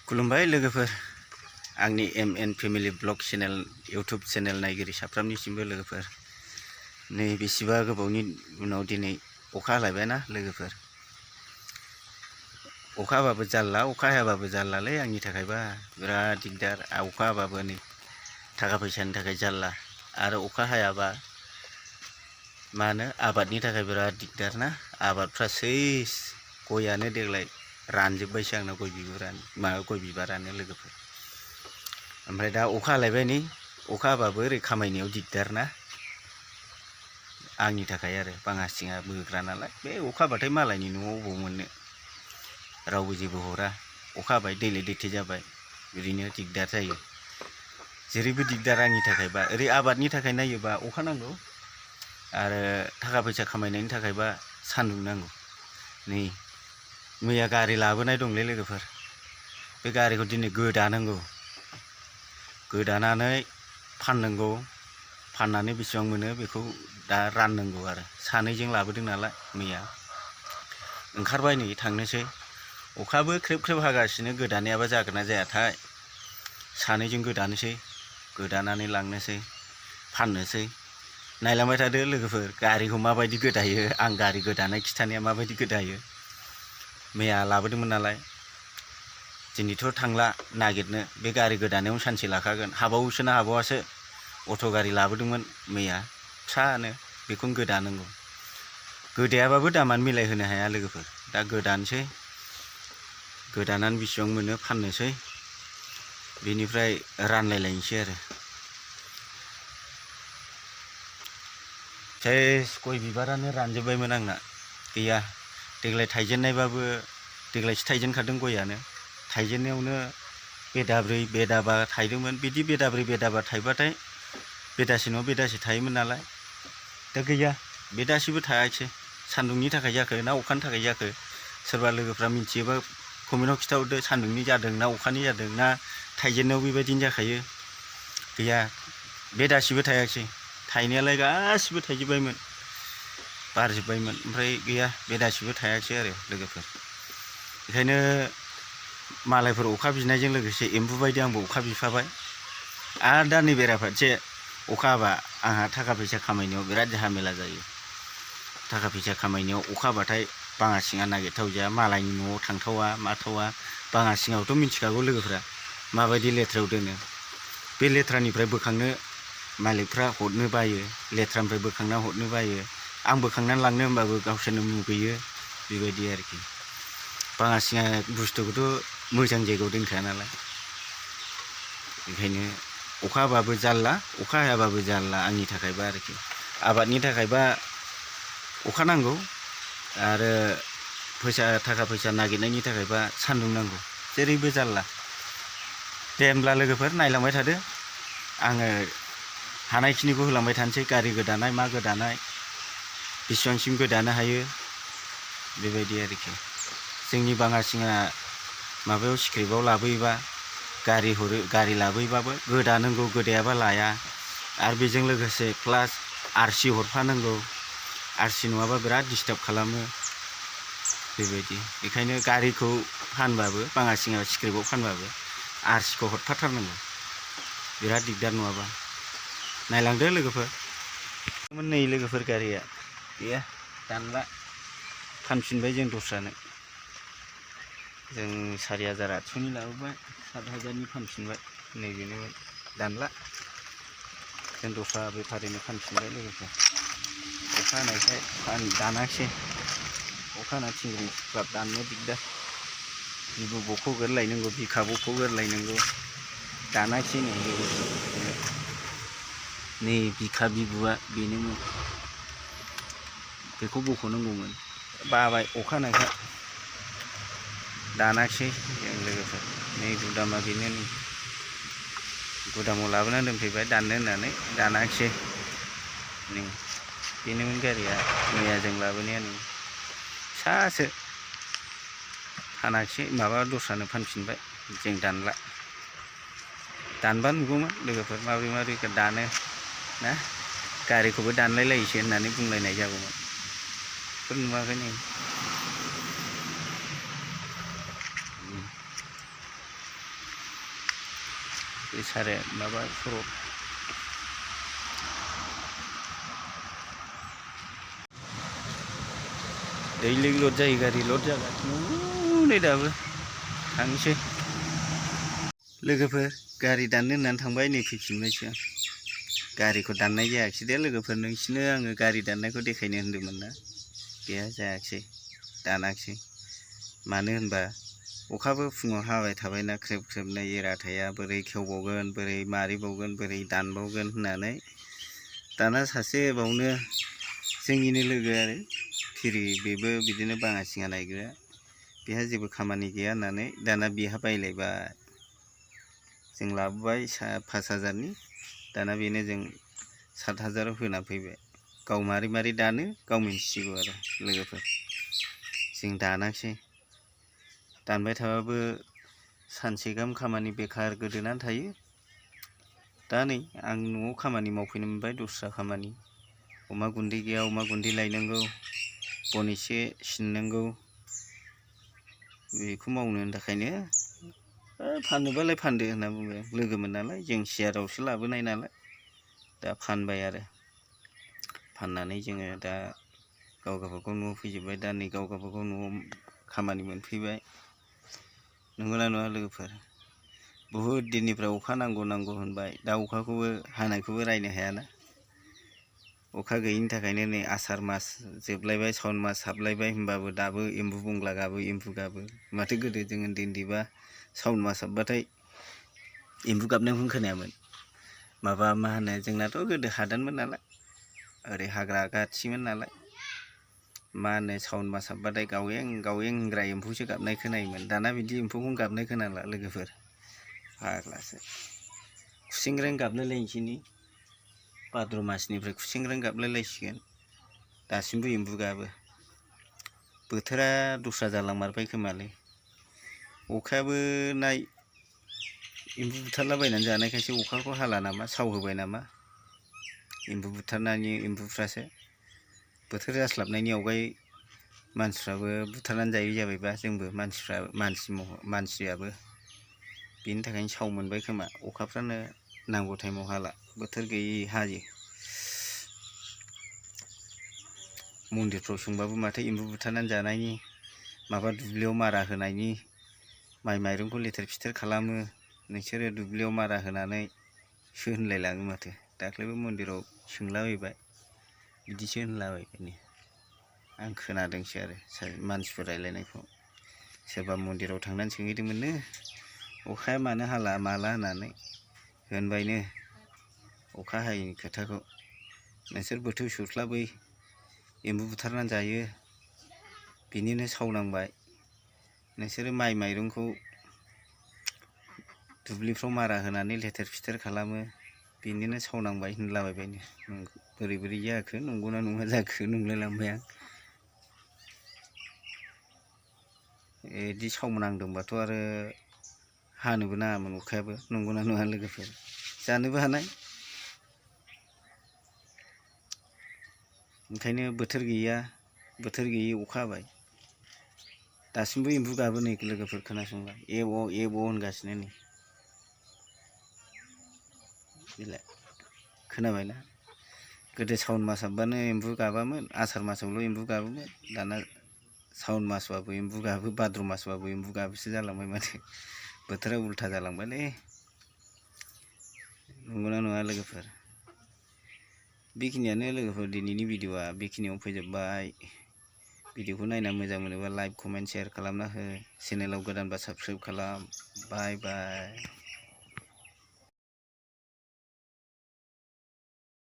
खुलुमबाय लोगोफोर आंनि MN family blog channel YouTube channel नायगिरि साफ्रोमनिसिमबो लोगोफोर नै बेसेबा गोबावनि उनाव दिनै अखा हालायबायना लोगोफोर अखा हाबाबो जारला अखा हायाबाबो जारलालै आंनि थाखायबा बिराद दिगदार अखा हाबाबो नै थाखा फैसानि थाखाय जारला आरो अखा हायाबा मानो आबादनि थाखाय बिराद दिगदार ना आबादफ्रा सेस गयानो देग्लाय रानजोब्बायसो आंना गय बिबारानो लोगोफोर ओमफ्राय दा अखा हालायबाय नै अखा हाबाबो ओरै खामायनायाव दिगदार ना आंनि थाखाय आरो बाङासिङा बोग्रा नालाय बे अखा हाबाथाय मालायनि न'आव अबाव मोननो रावबो जेबो हरा अखा हाबाय दैले दैथे जाबाय ओरैनो दिगदार जायो जेरैबो दिगदार आंनि थाखायबा ओरै आबादनि थाखाय नायोबा अखा नांगौ आरो थाखा फैसा खामायनायनि थाखायबा सान्दुं नांगौ नै मैया गारि लाबोनाय दंलै लोगोफोर बे गारिखौ दिनै गोदानानै फाननांगौ फाननानै बेसेबां मोनो बेखौ दा राननांगौ आरो सानैजों लाबोदों नालाय मैया ओंखारबाय नै थांनोसै अखाबो ख्रेब ख्रेब हागासिनो गोदानायाबा जागोन ना जायाथाय सानैजों गोदानानै लांनोसै फाननोसै नायलांबाय थादो लोगोफोर गारिखौ माबायदि गोदायो आं गारि गोदानाय खिथानाया माबायदि गोदायो मैया लाबोदोंमोन नालाय दिनैथ' थांला नागिरनो बे गारि गोदानायावनो सानसे लाखागोन हाबावोसो ना हाबावासो अट' गारि लाबोदोंमोन मैया फिसानो बेखौनो गोदानांगौ गोदायाबाबो दामानो मिलायहोनो हाया लोगोफोर दा गोदानोसै गोदानानै बेसेबां मोनो फाननोसै बेनिफ्राय रानलायलायनोसै आरो सेस गय बिबारानो रानजोब्बायमोन आंना गैया देग्लाय थाइजेननायबाबो देग्लायसो थाइजेनखादों गयानो थाइजेननायावनो बेदाब्रै बेदाबा थाइदोंमोन बिदि बेदाब्रै बेदाबा थाइबाथाय बेदासे नङा बेदासे थायोमोन नालाय दा गैया बेदासेबो थायाखिसै सान्दुंनि थाखाय जाखो ना अखानि थाखाय जाखो सोरबा लोगोफ्रा मिथियोबा कमेन्टआव खिथाहरदो सान्दुंनि जादों ना अखानि जादों ना थाइजेननायाव बेबायदिनो जाखायो गैया बेदासेबो थायाखिसै थाइनायालाय गासिबो थाइजोब्बायमोन बारजोब्बायमोन ओमफ्राय गैया बेदासेबो थायाखिसै आरो लोगोफोर बेखायनो मालायफोर अखा बिनायजों लोगोसे एम्बु बायदि आंबो अखा बिफाबाय आरो दा नै बेराफारसे अखा हाबा आंहा थाखा फैसा खामायनायाव बिराद झामेला जायो थाखा फैसा खामायनायाव अखा हाबाथाय बाङासिङा नागिरथाव जाया मालायनि न'आव थांथावा माथावा बाङासिङावथ' मिथिखागौ लोगोफ्रा माबायदि लेथ्रायाव दोनो बे लेथ्रानिफ्राय बोखांनो मालिकफ्रा हरनो बायो लेथ्रानिफ्राय बोखांना हरनो बायो आं बोखांनानै लांनो होनबाबो गावसोरनो मुगैयो बेबायदि आरोखि बाङासिङा बुस्थुखौथ' मोजां जायगायाव दोनखाया नालाय ओंखायनो अखा हाबाबो जारला अखा हायाबाबो जारला आंनि थाखायबा आरोखि आबादनि थाखायबा अखा नांगौ आरो थाखा फैसा नागिरनायनि थाखायबा सान्दुं नांगौ जेरैबो जारला दे होनब्ला लोगोफोर नायलांबाय थादो आङो हानायखिनिखौ होलांबाय थानोसै गारि गोदानाय मा गोदानाय बेसेबांसिम गोदानो हायो बेबायदि आरोखि जोंनि बाङासिङा माबायाव स्क्रिप्टआव लाबोयोबा गारि लाबोयोबाबो गोदानांगौ गोदायाबा लाया आरो बेजों लोगोसे प्लास आरसि हरफानांगौ आरसि नङाबा बिराद डिस्टार्ब खालामो बेबायदि बेखायनो गारिखौ फानबाबो बाङासिङा स्क्रिप्टआव फानबाबो आरसिखौ हरफाथारनांगौ बिराद दिगदार नङाबा नायलांदो लोगोफोर नै लोगोफोर गारिया गैया दानला फानफिनबाय जों दस्रानो जों 4,800नि लाबोबाय 7,000नि फानफिनबाय नैबेनोमोन दानला जों दस्रा बेफारिनो फानफिनबाय लोगोफोर अखा हानायखाय दानाखिसै अखा हाना थिंग्रिं सिख्लाब दाननो दिगदार बिबु बख'गोरलायनांगौ बिखा बख'गोरलायनांगौ दानाखिसै नै लोगोफोर नै बिखा बिबुआ बेनोमोन बेखौ बख'नांगौमोन बाबाय अखा हानायखाय दानाखिसै जों लोगोफोर नै गुदामा बेनो नै गुदामाव लाबोनानै दोनफैबाय दाननो होननानै दानाखिसै नै बेनोमोन गारिया मैया जों लाबोनाया नै फिसासो फानाखिसै माबा दस्रानो फानफिनबाय जों दानला दानबा नुगौमोन लोगोफोर माबोरै दानो ना गारिखौबो दानलायलायोसो होननानै बुंलायनाय जागौमोन बेफोर नुवाखै नै बे सारे माबा सर' दैलिक लड जायो गारि लड जागासिनो नै दाबो थांसै लोगोफोर गारि दाननो होननानै थांबाय नै फैफिनबायसो आं गारिखौ दाननाय जायाखिसै दे लोगोफोर नोंसिनो आङो गारि दाननायखौ देखायनो होन्दोंमोन ना गैया जायाखिसै दानाखिसै मानो होनबा अखाबो फुङाव हाबाय थाबायना ख्रेब ख्रेबनो एराथाया बोरै खेवबावगोन बोरै मारिबावगोन बोरै दानबावगोन होननानै दाना सासे बावनो जोंनिनो लोगो आरो फिरि बेबो बिदिनो बाङा सिङा नायग्रा बेहा जेबो खामानि गैया होननानै दाना बेहा बायलायबाय जों लाबोबाय 5,000नि दाना बेनो जों 7,000आव होना फैबाय गाव मारै मारै दानो गाव मिन्थिसिगौ आरो लोगोफोर जों दानाखिसै दानबाय थाबाबो सानसे गाहाम खामानि बेखार गोदोनानै थायो दा नै आं न'आव खामानि मावफैनो मोनबाय दस्रा खामानि अमा गुन्दै गैया अमा गुन्दै लायनांगौ बन एसे सिननांगौ बेखौ मावनो थाखायनो फाननोबालाय फानदो होनना बुङो लोगोमोन नालाय जों सियारावसो लाबोनाय नालाय दा फानबाय आरो फाननानै जोङो दा गाव गावबागाव न'आव फैजोब्बाय दा नै गाव गावबागाव न'आव खामानि मोनफैबाय नंगौना नङा लोगोफोर बहुद दिननिफ्राय अखा नांगौ नांगौ होनबाय दा अखाखौबो हानायखौबो रायनो हायाना अखा गैयिनि थाखायनो नै आसार मास जोबलायबाय सावन मास हाबलायबाय होमबाबो दाबो एम्बु बंग्ला गाबो एम्बु गाबो माथो गोदो जों उन्दै उन्दैबा सावन मास हाबबाथाय एम्बु गाबनायखौनो खोनायामोन माबा मा होनो जोंनाथ' गोदो हादानमोन नालाय ओरै हाग्रा खाथिमोन नालाय मा होनो सावन मास हाबबाथाय गावें गावें होनग्रा एम्फौसो गाबनाय खोनायोमोन दाना बिदि एम्फौखौनो गाबनाय खोनाला लोगोफोर फाग्लासो खुसेंग्रें गाबलायलायनोसैनि भाद्र मासनिफ्राय खुसेंग्रें गाबलायलायसिगोन दासिमबो एम्बु गाबो बोथोरा दस्रा जालांमारबाय खोमालै अखायाबो नाय एम्बु बुथारलाबायनानै जानायखायसो अखाखौ हाला नामा सावहोबाय नामा एम्बु बुथारनायनि एम्बुफ्रासो बोथोर जास्लाबनायनि आवगाय मानसिफ्राबो बुथारनानै जायै जाबायबा जोंबो मानसियाबो बेनि थाखायनो साव मोनबाय खोमा अखाफ्रानो नांगौ टाइमाव हाला बोथोर गैयि हायो मन्दिरफ्राव सोंबाबो माथो एम्बु बुथारनानै जानायनि माबा दुब्लियाव मारा होनायनि माइ माइरंखौ लेथेर फिथेर खालामो नोंसोरो दुब्लियाव मारा होनानैसो होनलायलाङो माथो दाख्लैबो मन्दिराव सोंलाबायबाय बिदिसो होनलाबायबायनो आं खोनादोंसो आरो मानसिफोर रायलायनायखौ सोरबा मन्दिराव थांनानै सोंहैदोंमोननो अखाया मानो हाला माला होननानै होनबायनो अखा हायैनि खोथाखौ नोंसोर बोथोर सौस्लाबै एम्बु बुथारनानै जायो बिनिनो सावनांबाय नोंसोरो माइ माइरंखौ दुब्लिफ्राव मारा होनानै लेथेर फिथेर खालामो बिनिनो सावनांबाय होनलाबायबायनो बोरै बोरै जाखो नंगौना नङा जाखो नंलायलांबाय आं बिदि सावनांदोंबाथ' आरो हानोबो नाङामोन अखायाबो नंगौना नङा लोगोफोर जानोबो हानाय ओंखायनो बोथोर गैयि अखा हाबाय दासिमबो एम्बु गाबो नै लोगोफोर खोनासंला एब' होनगासिनो नै बेलाय खोनाबायना गोदो सावन मास हाबबानो एम्बु गाबामोन आसार मासावल' एम्बु गाबोमोन दाना सावन मासबाबो एम्बु गाबो भाद्र मासबाबो एम्बु गाबोसो जालांबाय माथो बोथोरा उल्था जालांबायलै नंगौना नङा लोगोफोर बेखिनियानो लोगोफोर दिनैनि भिडिअ'आ बेखिनियावनो फोजोबबाय भिडिअ'खौ नायना मोजां मोनोबा लाइक कमेन्ट शेयार खालामना हो चेनेलाव गोदानबा साबस्क्राइब खालाम बाय बाय।